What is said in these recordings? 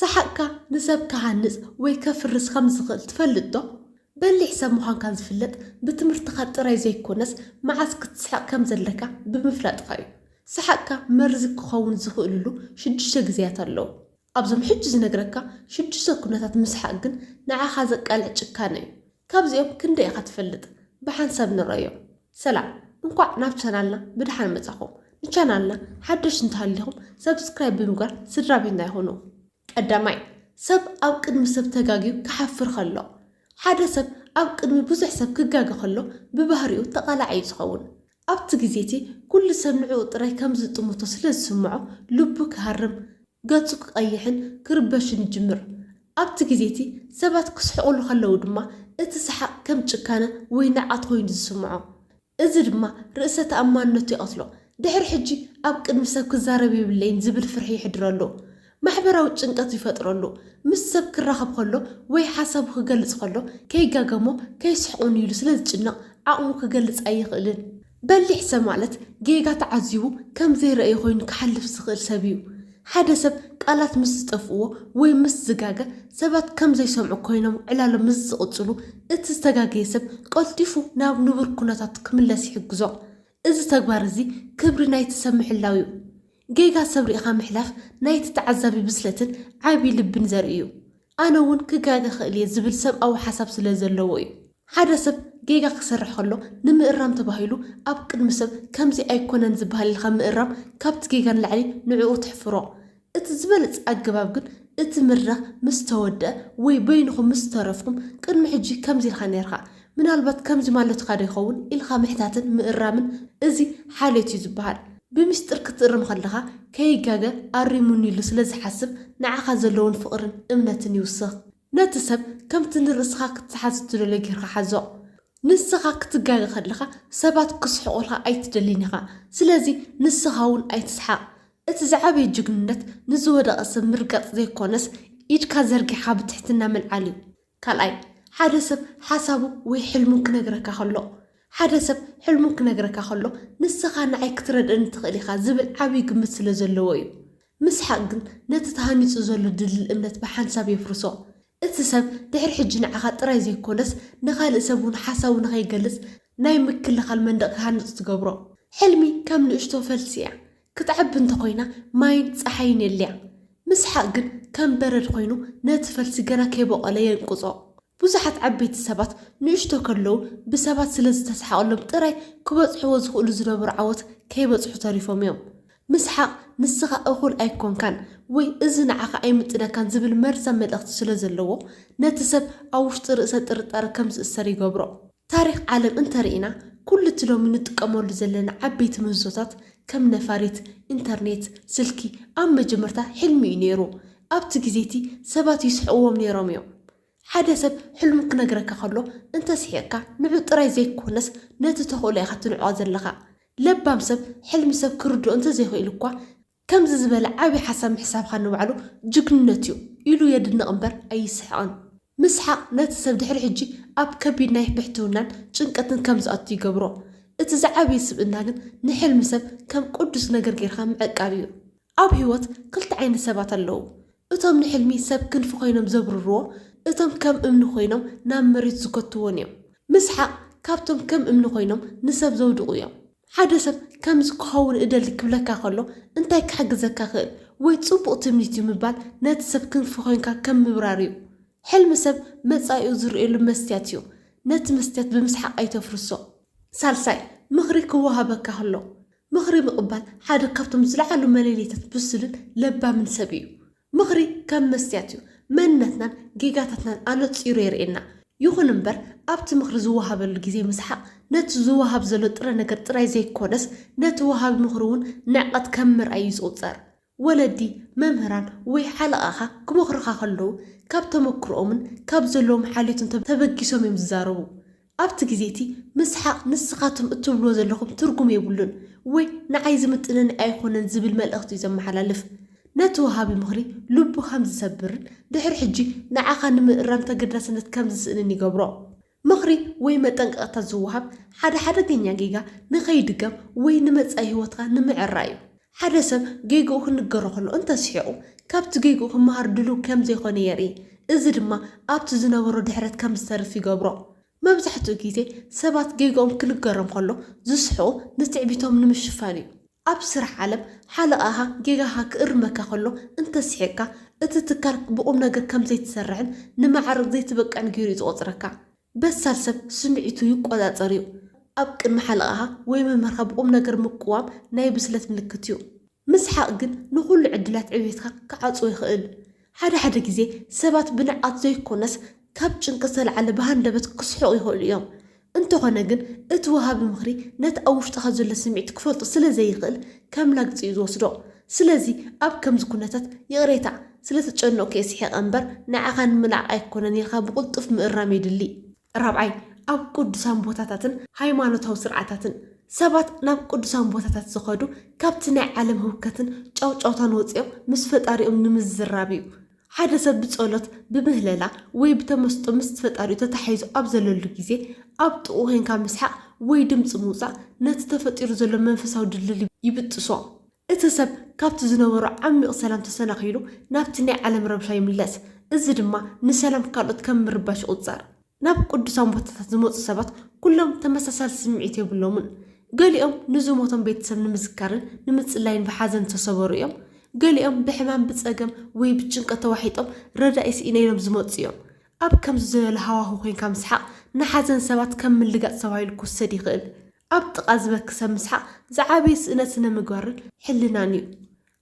ሰሓቕካ ንሰብ ክሃንጽ ወይ ከፍርስ ከም ዝኽእል ትፈልጥ ዶ? በሊሕ ሰብ ምዃንካ ዝፍለጥ ብትምህርትኻ ጥራይ ዘይኮነስ፣ መዓስ ክትስሕቕ ከም ዘለካ ብምፍላጥካ እዩ። ሰሓቕካ መርዚ ክኸውን ዝኽእልሉ ሽዱሽተ ግዜያት ኣለዉ። ኣብዞም ሕጂ ዝነግረካ ሽዱሽተ ኩነታት ምስሓቕ ግን ንዓኻ ዘቃልዕ ጭካነ እዩ። ካብዚኦም ክንደይ ኢኻ ትፈልጥ? ብሓንሳብ ንረኣዮም። ሰላም፣ እንኳዕ ናብ ቻናልና ብደሓን መጻኹም። ንቻናልና ሓደሽ እንተሃሊኹም ሰብስክራይብ ብምግባር ስድራ ቤትና ይኹኑ። ቀዳማይ፣ ሰብ ኣብ ቅድሚ ሰብ ተጋግዩ ክሓፍር ከሎ። ሓደ ሰብ ኣብ ቅድሚ ብዙሕ ሰብ ክጋገ ከሎ ብባህሪኡ ተቓላዒ እዩ ዝኸውን። ኣብቲ ግዜ እቲ ኩሉ ሰብ ንዕኡ ጥራይ ከም ዝጥምቶ ስለ ዝስምዖ ልቡ ክሃርም፣ ገጹ ክቐይሕን ክርበሽን ይጅምር። ኣብቲ ግዜ እቲ ሰባት ክስሕቑሉ ከለዉ ድማ እቲ ሰሓቕ ከም ጭካነ ወይ ንዕቐት ኮይኑ ዝስምዖ። እዚ ድማ ርእሰ ተኣማንነቱ ይቐትሎ። ድሕሪ ሕጂ ኣብ ቅድሚ ሰብ ክዛረብ የብለይን ዝብል ፍርሒ ይሕድረሉ። ማሕበራዊ ጭንቀት ይፈጥረሉ። ምስ ሰብ ክራኸብ ከሎ ወይ ሓሳቡ ክገልጽ ከሎ ከይጋገሞ ከይስሕቑኒ ኢሉ ስለ ዝጭነቕ ዓቕሙ ክገልጽ ኣይኽእልን። በሊሕ ሰብ ማለት ጌጋ ተዓዚቡ ከም ዘይረኣየ ኮይኑ ክሓልፍ ዝኽእል ሰብ እዩ። ሓደ ሰብ ቃላት ምስ ዝጠፍእዎ ወይ ምስ ዝጋገ ሰባት ከም ዘይሰምዑ ኮይኖም ዕላሎም ምስ ዝቕጽሉ እቲ ዝተጋገየ ሰብ ቀልጢፉ ናብ ንቡር ኩነታቱ ክምለስ ይሕግዞ። እዚ ተግባር እዚ ክብሪ ናይቲ ሰብ ምሕላው እዩ። ጌጋ ሰብ ርኢኻ ምሕላፍ ናይቲ ተዓዛቢ ብስለትን ዓቢ ልብን ዘርኢ እዩ። ኣነ እውን ክጋገ ክእል እየ ዝብል ሰብኣዊ ሓሳብ ስለ ዘለዎ እዩ። ሓደ ሰብ ጌጋ ክሰርሕ ከሎ ንምእራም ተባሂሉ ኣብ ቅድሚ ሰብ ከምዚ ኣይኮነን ዝበሃል ኢልካ ምእራም ካብቲ ጌጋ ንላዕሊ ንዕኡ ተሕፍሮ። እቲ ዝበለጸ ኣገባብ ግን እቲ መድረኽ ምስ ተወድአ ወይ በይንኹም ምስ ተረፍኩም ቅድሚ ሕጂ ከምዚ ኢልካ ነርካ፣ ምናልባት ከምዚ ማለትካ ዶ ይኸውን ኢልካ ምሕታትን ምእራምን እዚ ሓልዮት እዩ ዝበሃል። ብምስጢር ክትእርም ከለኻ ከይጋገ ኣሪሙኒ ኢሉ ስለ ዝሓስብ ንዓኻ ዘለዎን ፍቕርን እምነትን ይውስኽ። ነቲ ሰብ ከምቲ ንርእስኻ ክትሓዝ እትደልዮ ጌርካ ሓዞ። ንስኻ ክትጋገ ከለኻ ሰባት ክስሕቑልካ ኣይትደልን ኢኻ። ስለዚ ንስኻ እውን ኣይትስሓቕ። እቲ ዝዓበየ ጅግንነት ንዝወደቐ ሰብ ምርጋጽ ዘይኮነስ ኢድካ ዘርጊሕካ ብትሕትና ምልዓል እዩ። ካልኣይ፣ ሓደ ሰብ ሓሳቡ ወይ ሕልሙ ክነግረካ ከሎ። ሓደ ሰብ ሕልሙ ክነግረካ ከሎ ንስኻ ንዓይ ክትረድእኒ ትኽእል ኢኻ ዝብል ዓብዪ ግምት ስለ ዘለዎ እዩ። ምስሓቕ ግን ነቲ ተሃኒጹ ዘሎ ድልድል እምነት ብሓንሳብ የፍርሶ። እቲ ሰብ ድሕሪ ሕጂ ንዓኻ ጥራይ ዘይኮነስ ንኻልእ ሰብ እውን ሓሳቡ ንኸይገልጽ ናይ ምክልኻል መንደቕ ክሃንጽ ትገብሮ። ሕልሚ ከም ንእሽቶ ፈልሲ እያ። ክትዓቢ እንተኾይና ማይን ጸሓይን የድልያ። ምስሓቕ ግን ከም በረድ ኮይኑ ነቲ ፈልሲ ገና ከይበቖለ የንቅጾ። ብዙሓት ዓበይቲ ሰባት ንእሽቶ ከለዉ ብሰባት ስለ ዝተስሓቐሎም ጥራይ ክበጽሕዎ ዝኽእሉ ዝነበሩ ዓወት ከይበጽሑ ተሪፎም እዮም። ምስሓቕ ንስኻ እኹል ኣይኮንካን ወይ እዚ ንዓኻ ኣይምጥነካን ዝብል መርዛም መልእኽቲ ስለ ዘለዎ ነቲ ሰብ ኣብ ውሽጢ ርእሰ ጥርጣረ ከም ዝእሰር ይገብሮ። ታሪኽ ዓለም እንተርኢና ኩሉ እቲ ሎሚ ንጥቀመሉ ዘለና ዓበይቲ ምህዞታት ከም ነፋሪት፣ ኢንተርኔት፣ ስልኪ ኣብ መጀመርታ ሕልሚ እዩ ነይሩ። ኣብቲ ግዜ እቲ ሰባት ይስሕቕዎም ነይሮም እዮም። ሓደ ሰብ ሕልሙ ክነግረካ ከሎ እንተስሒቕካ ንዑ ጥራይ ዘይኮነስ ነቲ ተኽእሎ ኢኻ ትንዕቆ ዘለኻ። ለባም ሰብ ሕልሚ ሰብ ክርድኦ እንተዘይኽኢሉ እኳ ከምዚ ዝበለ ዓቢ ሓሳብ ምሕሳብካ ንባዕሉ ጅግንነት እዩ ኢሉ የድንቕ እምበር ኣይስሕቕን። ምስሓቕ ነቲ ሰብ ድሕሪ ሕጂ ኣብ ከቢድ ናይ ብሕትውናን ጭንቀትን ከም ዝኣቱ ይገብሮ። እቲ ዝዓበየ ስብእና ግን ንሕልሚ ሰብ ከም ቅዱስ ነገር ጌርካ ምዕቃብ እዩ። ኣብ ህይወት ክልተ ዓይነት ሰባት ኣለዉ። እቶም ንሕልሚ ሰብ ክንፊ ኮይኖም ዘብርርዎ፣ እቶም ከም እምኒ ኮይኖም ናብ መሬት ዝከትዎን እዮም። ምስሓቕ ካብቶም ከም እምኒ ኮይኖም ንሰብ ዘውድቑ እዮም። ሓደ ሰብ ከምዚ ክኸውን እደሊ ክብለካ ከሎ እንታይ ክሕግዘካ ክእል ወይ ጽቡቕ ትምኒት እዩ ምባል ነቲ ሰብ ክንፊ ኮይንካ ከም ምብራር እዩ። ሕልሚ ሰብ መጻኢኡ ዝርእየሉ መስትያት እዩ። ነቲ መስትያት ብምስሓቕ ኣይተፍርሶ። ሳልሳይ፣ ምኽሪ ክወሃበካ ከሎ። ምኽሪ ምቕባል ሓደ ካብቶም ዝለዓሉ መለለይታት ብሱልን ለባምን ሰብ እዩ። ምኽሪ ከም መስትያት እዩ። መንነትናን ጌጋታትናን ኣነጺሩ የርእየና። ይኹን እምበር ኣብቲ ምኽሪ ዝወሃበሉ ግዜ ምስሓቕ ነቲ ዝወሃብ ዘሎ ጥረ ነገር ጥራይ ዘይኮነስ ነቲ ወሃቢ ምኽሪ እውን ንዕቐት ከም ምርኣይ እዩ ዝቑጸር። ወለዲ፣ መምህራን ወይ ሓለቓኻ ክመኽሩኻ ከለዉ ካብ ተመክሮኦምን ካብ ዘለዎም ሓልዮትን ተበጊሶም እዮም ዝዛረቡ። ኣብቲ ግዜ እቲ ምስሓቕ ንስኻትኩም እትብልዎ ዘለኹም ትርጉም የብሉን ወይ ንዓይ ዝምጥነኒ ኣይኮነን ዝብል መልእኽቲ እዩ ዘመሓላልፍ። ነቲ ወሃቢ ምኽሪ ልቡ ከም ዝሰብርን ድሕሪ ሕጂ ንዓኻ ንምእራም ተገዳስነት ከም ዝስእንን ይገብሮ። ምኽሪ ወይ መጠንቀቕታ ዝወሃብ ሓደ ሓደገኛ ጌጋ ንኸይድገም ወይ ንመጻኢ ህይወትካ ንምዕራይ እዩ። ሓደ ሰብ ጌግኡ ክንገሮ ከሎ እንተስሒቑ ካብቲ ጌግኡ ክመሃር ድሉው ከም ዘይኮነ የርኢ። እዚ ድማ ኣብቲ ዝነበሮ ድሕረት ከም ዝተርፍ ይገብሮ። መብዛሕትኡ ግዜ ሰባት ጌግኦም ክንገሮም ከሎ ዝስሕቑ ንትዕቢቶም ንምሽፋን እዩ። ኣብ ስራሕ ዓለም ሓለቓኻ ጌጋኻ ክእርመካ ከሎ እንተስሒቕካ እቲ ትካል ብቑም ነገር ከም ዘይትሰርሕን ንማዕረግ ዘይትበቅዕን ገይሩ እዩ ዝቖጽረካ። በሳል ሰብ ስምዒቱ ይቆጻጸር እዩ። ኣብ ቅድሚ ሓለቓኻ ወይ መምህርካ ብቑም ነገር ምቅዋም ናይ ብስለት ምልክት እዩ። ምስሓቕ ግን ንኹሉ ዕድላት ዕብየትካ ክዓጽዎ ይኽእል። ሓደ ሓደ ግዜ ሰባት ብንዕቀት ዘይኮነስ ካብ ጭንቂ ዝተላዕለ ብሃንደበት ክስሕቑ ይኽእሉ እዮም። እንተኾነ ግን እቲ ወሃቢ ምኽሪ ነቲ ኣብ ውሽጥኻ ዘሎ ስምዒት ክፈልጦ ስለ ዘይኽእል ከም ላግጺ እዩ ዝወስዶ። ስለዚ ኣብ ከምዚ ኩነታት ይቕሬታ ስለ ተጨነቕኩ እየ ስሒቐ እምበር ንዓኻ ንምንዓቕ ኣይኮነን ኢልካ ብቕልጡፍ ምእራም የድሊ። ራብዓይ፣ ኣብ ቅዱሳን ቦታታትን ሃይማኖታዊ ስርዓታትን። ሰባት ናብ ቅዱሳን ቦታታት ዝኸዱ ካብቲ ናይ ዓለም ህውከትን ጫውጫውታን ወፂኦም ምስ ፈጣሪኦም ንምዝራብ እዩ። ሓደ ሰብ ብጸሎት፣ ብምህለላ ወይ ብተመስጦ ምስ ፈጣሪኡ ተታሒዙ ኣብ ዘለሉ ግዜ ኣብ ጥቕኡ ኮንካ ምስሓቕ ወይ ድምፂ ምውፃእ ነቲ ተፈጢሩ ዘሎ መንፈሳዊ ድልድል ይብጥሶ። እቲ ሰብ ካብቲ ዝነበሮ ዓሚቕ ሰላም ተሰናኺሉ ናብቲ ናይ ዓለም ረብሻ ይምለስ። እዚ ድማ ንሰላም ካልኦት ከም ምርባሽ ይቑጸር። ናብ ቅዱሳን ቦታታት ዝመጹ ሰባት ኩሎም ተመሳሳሊ ስምዒት የብሎምን። ገሊኦም ንዝሞቶም ቤተሰብ ንምዝካርን ንምጽላይን ብሓዘን ዝተሰበሩ እዮም። ገሊኦም ብሕማም፣ ብጸገም ወይ ብጭንቀት ተዋሒጦም ረዳኢ ስኢነ ኢሎም ዝመጹ እዮም። ኣብ ከምዚ ዝበለ ሃዋህው ኮይንካ ምስሓቕ ንሓዘን ሰባት ከም ምልጋጽ ተባሂሉ ክውሰድ ይኽእል። ኣብ ጥቓ ዝበኪ ሰብ ምስሓቕ ዝዓበየ ስእነት ስነ ምግባርን ሕልናን እዩ።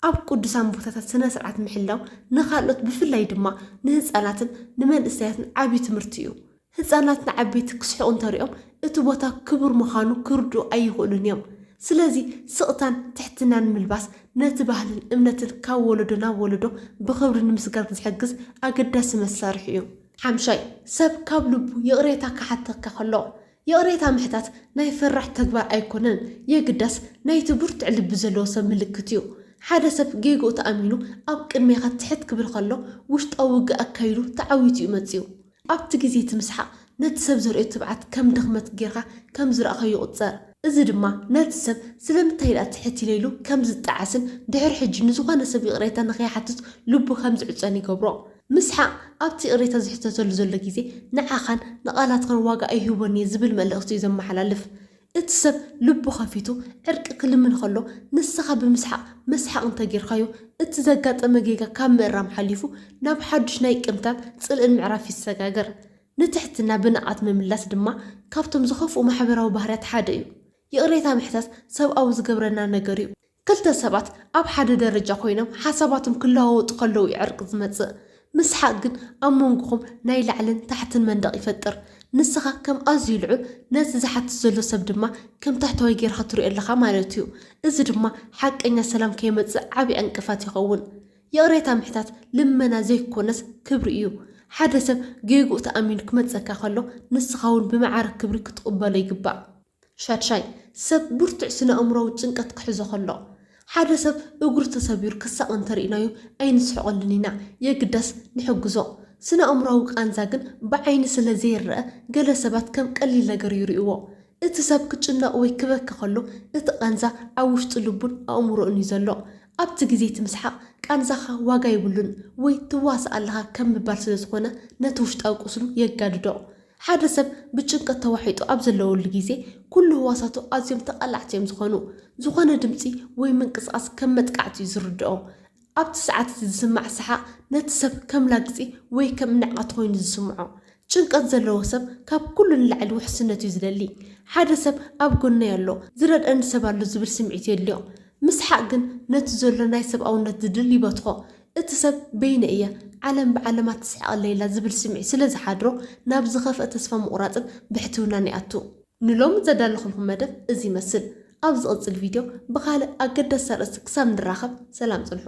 ኣብ ቅዱሳን ቦታታት ስነ ስርዓት ምሕላው ንኻልኦት ብፍላይ ድማ ንህፃናትን ንመንእሰያትን ዓብዪ ትምህርቲ እዩ። ህፃናት ንዓበይቲ ክስሕቑ እንተሪኦም እቲ ቦታ ክቡር ምዃኑ ክርድኡ ኣይኽእሉን እዮም። ስለዚ ስቕታን ትሕትናን ምልባስ ነቲ ባህልን እምነትን ካብ ወለዶ ናብ ወለዶ ብኽብሪ ንምስጋር ዝሕግዝ ኣገዳሲ መሳርሒ እዩ። ሓምሻይ፣ ሰብ ካብ ልቡ ይቕሬታ ክሓተካ ከሎ። ይቕሬታ ምሕታት ናይ ፈራሕ ተግባር ኣይኮነን፣ የግዳስ ናይቲ ብርቱዕ ልቢ ዘለዎ ሰብ ምልክት እዩ። ሓደ ሰብ ጌግኡ ተኣሚኑ ኣብ ቅድሜኻ ትሕት ክብል ከሎ ውሽጣዊ ውግእ ኣካይዱ ተዓዊቱ እዩ መጺኡ። ኣብቲ ግዜ እቲ ምስሓቕ ነቲ ሰብ ዘርእዮ ትብዓት ከም ድኽመት ጌርካ ከም ዝረኣኻዮ ይቑጸር። እዚ ድማ ነቲ ሰብ ስለምንታይ ደኣ ትሕት ኢለ ኢሉ ከም ዝጠዓስን ድሕሪ ሕጂ ንዝኾነ ሰብ ይቕሬታ ንኸይሓትት ልቡ ከም ዝዕጸን ይገብሮ። ምስሓቕ ኣብቲ ይቕሬታ ዝሕተተሉ ዘሎ ግዜ ንዓኻን ንቓላትካን ዋጋ ኣይህቦን እየ ዝብል መልእኽቲ እዩ ዘመሓላልፍ። እቲ ሰብ ልቡ ከፊቱ ዕርቂ ክልምን ከሎ ንስኻ ብምስሓቕ መስሓቕ እንተጌርካዮ እቲ ዘጋጠመ ጌጋ ካብ ምእራም ሓሊፉ ናብ ሓዱሽ ናይ ቅምታን ጽልእን ምዕራፍ ይሰጋገር። ንትሕትና ብንቕሓት ምምላስ ድማ ካብቶም ዝኸፍኡ ማሕበራዊ ባህርያት ሓደ እዩ። ይቕሬታ ምሕታት ሰብኣዊ ዝገብረና ነገር እዩ። ክልተ ሰባት ኣብ ሓደ ደረጃ ኮይኖም ሓሳባቶም ክለዋወጡ ከለዉ እዩ ዕርቂ ዝመጽእ። ምስሓቕ ግን ኣብ መንጎኹም ናይ ላዕልን ታሕትን መንደቕ ይፈጥር። ንስኻ ከም ኣዝዩ ልዑል ነቲ ዝሓትት ዘሎ ሰብ ድማ ከም ታሕተዋይ ጌርካ ትሪኦ ኣለኻ ማለት እዩ። እዚ ድማ ሓቀኛ ሰላም ከየመጽእ ዓቢ ዕንቅፋት ይኸውን። ይቕሬታ ምሕታት ልመና ዘይኮነስ ክብሪ እዩ። ሓደ ሰብ ጌግኡ ተኣሚኑ ክመጸካ ከሎ ንስኻ እውን ብመዓረ ክብሪ ክትቕበሎ ይግባእ። ሻድሻይ፣ ሰብ ብርቱዕ ስነ ኣእምሮዊ ጭንቀት ክሕዞ ከሎ። ሓደ ሰብ እግሩ ተሰቢሩ ክሳቐ እንተርኢናዮ ኣይንስሕቐሉን ኢና፣ የግዳስ ንሕግዞ። ስነ ኣእምሮዊ ቃንዛ ግን ብዓይኒ ስለ ዘይረኣ ገለ ሰባት ከም ቀሊል ነገር ይርእይዎ። እቲ ሰብ ክጭነቕ ወይ ክበኪ ከሎ እቲ ቃንዛ ኣብ ውሽጢ ልቡን ኣእምሮኡን እዩ ዘሎ። ኣብቲ ግዜ እቲ ምስሓቕ ቃንዛኻ ዋጋ የብሉን ወይ ትዋሳእ ኣለኻ ከም ምባል ስለ ዝኾነ ነቲ ውሽጣዊ ቁስሉ የጋድዶ። ሓደ ሰብ ብጭንቀት ተዋሒጡ ኣብ ዘለወሉ ግዜ ኩሉ ህዋሳቱ ኣዝዮም ተቓላዕቲ እዮም ዝኾኑ። ዝኾነ ድምጺ ወይ ምንቅስቓስ ከም መጥቃዕቲ እዩ ዝርድኦ። ኣብቲ ሰዓት እቲ ዝስማዕ ሰሓቕ ነቲ ሰብ ከም ላግጺ ወይ ከም ንዕቀት ኮይኑ ዝስምዖ። ጭንቀት ዘለዎ ሰብ ካብ ኩሉ ንላዕሊ ውሕስነት እዩ ዝደሊ። ሓደ ሰብ ኣብ ጎነይ ኣሎ፣ ዝረድኣኒ ሰብ ኣሎ ዝብል ስምዒት የድልዮ። ምስሓቕ ግን ነቲ ዘሎ ናይ ሰብኣውነት ድድል ይበትኾ። እቲ ሰብ በይነ እየ፣ ዓለም ብዓለማ ትስሕቐለይ ኣላ ዝብል ስምዒት ስለ ዝሓድሮ ናብ ዝኸፍአ ተስፋ ምቑራጽን ብሕትውናን ይኣቱ። ንሎሚ ዘዳለኹልኩም መደብ እዚ ይመስል። ኣብ ዝቕጽል ቪድዮ ብኻልእ ኣገዳሲ ኣርእስቲ ክሳብ ንራኸብ ሰላም ጽንሑ።